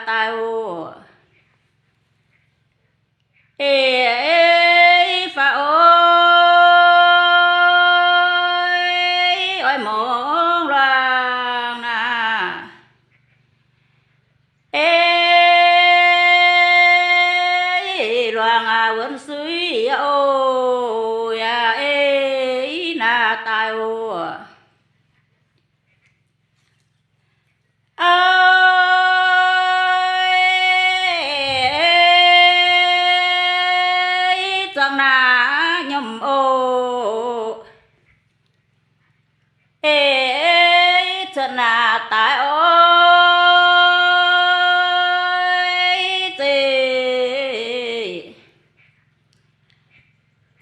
daaih oc. Ei, ei, fai oc, oix mungz luangh naaic. Ei, luangh aac, wuonx suiv oc, yaac ei naaic daaih oc. Aa, zuangx naaic nyiemc oc. Ei, cuotv naaic daaih oc, zeiz.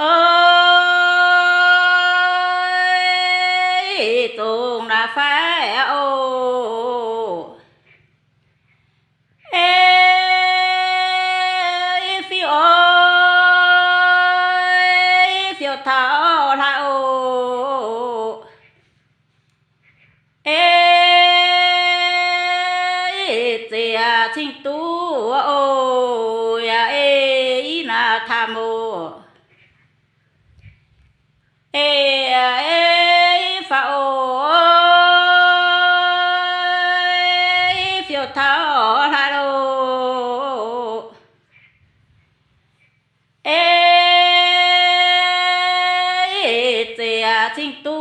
Oc, zongx naaic fai oc. Ei, fiuv oc, fiuv taux hlaax oc. Ei, zeiz cing duqv oc, yaac ei naaic tamx oc. Ei, ei, fai oc, fiuv taux hlaax oc. Ei, zeiz cing duqv